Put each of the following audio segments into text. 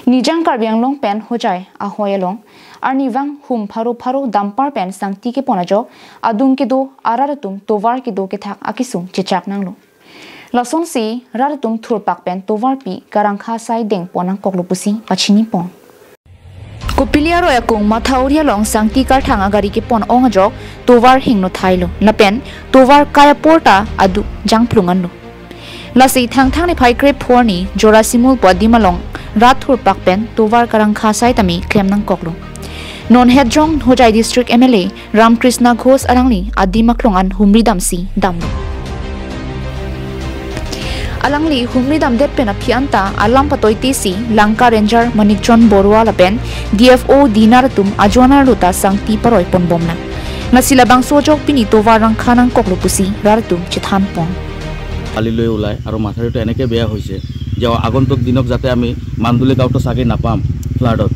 Nijang Karbianglong pen Hojai ahoyalong arniwang hum pharo pharo dampar pen sangti ke ponajo adung ke do araratum tovar ke do ke thak akisum chichak nanglo lason si raratum thurpak pen tovar pi karangkha sai deng ponang koklopusi pachini pon Kopiliaro yakung mathauria long sangti kar thanga gari ke pon ongajok tovar hingno thailo lapen tovar kaya porta adu jangplungan lo lasi thang thang ni phai krep phorni jora simul padimalong rathur pakpen tovar karang khasai tami klemnang koklo non headjong Hojai district MLA Ramkrishna Ghosh arangli adimaklongan humri damsi damlo alangli humri dam dep pena phianta alam patoi tc Lanka ranger Manikchon Barua lapen DFO dinaratum ajwana ruta sangti paroi ponbomna nasila bangso jok pini tovar rang khanang koklo pusi raratum chithan pon কালিলৈ ওলায় আৰু মাথাউৰিটো এনেকৈ বেয়া হৈছে যে আগন্তুক দিনক যাতে আমি মান্দুলি গাঁৱটো চাগে নাপাম ফ্লাডত।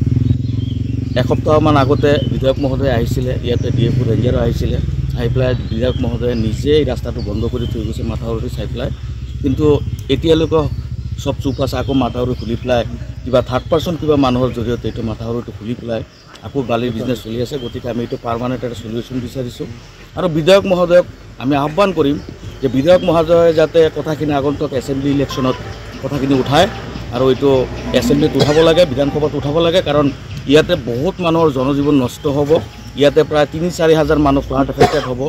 এসপ্তাহমান আগতে বিধায়ক মহোদয় আহিছিলে, ইয়াতে ডি এফ ৰেঞ্জাৰো আহিছিলে, আহি পেলাই বিধায়ক মহোদয়ে নিজেই ৰাস্তাটো বন্ধ কৰি থৈ গৈছে মাথাউৰিটো চাই পেলাই। কিন্তু এতিয়ালৈকে চব চুপ আছে, আকৌ মাথাউৰি খুলি পেলাই কিবা থাৰ্ড পাৰ্চন কিবা মানুহৰ জৰিয়তে এইটো মাথাউৰিটো খুলি পেলাই আকৌ বালিৰ বিজনেছ চলি আছে। গতিকে আমি এইটো পাৰ্মানেণ্ট এটা চলিউশ্যন বিচাৰিছোঁ আৰু বিধায়ক মহোদয়ক আমি আহ্বান কৰিম যে বিধায়ক মহোদয়ে যাতে কথাখিনি আগন্তুক এছেম্বলি ইলেকশ্যনত কথাখিনি উঠায় আৰু এইটো এছেম্বলিত উঠাব লাগে, বিধানসভাত উঠাব লাগে। কাৰণ ইয়াতে বহুত মানুহৰ জনজীৱন নষ্ট হ'ব, ইয়াতে প্ৰায় 3-4 হাজাৰ মানুহ ফ্লাড এফেক্টেড হ'ব।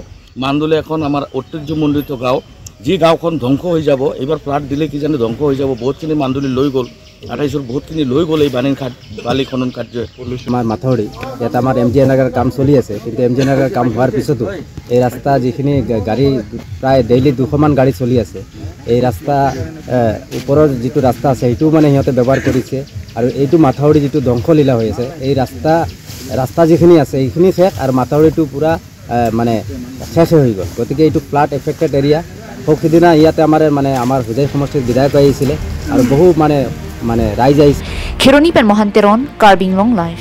মান্দুলি এখন আমাৰ ঐতিহ্যমণ্ডিত গাঁও, যি গাঁওখন ধ্বংস হৈ যাব। এইবাৰ ফ্লাড দিলে কিজানি ধ্বংস হৈ যাব। বহুতখিনি মান্দুলি লৈ গ'ল, আঠাইছৰ বহুতখিনি লৈ গ'ল এই বালি খনন কাৰ্যই। আমাৰ মাথাউৰি ইয়াত আমাৰ এম জি এনৰেগাৰ কাম চলি আছে, কিন্তু এম জি এনৰেগাৰ কাম হোৱাৰ পিছতো এই ৰাস্তা যিখিনি গাড়ী প্ৰায় ডেইলি 200মান গাড়ী চলি আছে, এই ৰাস্তা ওপৰৰ যিটো ৰাস্তা আছে সেইটোও মানে সিহঁতে ব্যৱহাৰ কৰিছে। আৰু এইটো মাথাউৰি যিটো ধ্বংসলীলা হৈ আছে, এই ৰাস্তা যিখিনি আছে এইখিনি শেষ আৰু মাথাউৰিটো পূৰা মানে শেষে হৈ গ'ল। গতিকে এইটো ফ্লাড এফেক্টেড এৰিয়া। সৌ সিদিনা ইয়াতে আমাৰ মানে আমাৰ হোজাই সমষ্টিৰ বিধায়ক আহিছিলে আৰু বহু মানে মানে ৰাইজ আহিছে। খেৰণি পেন মহান্তেৰণ, কাৰ্বিংলং লাইভ।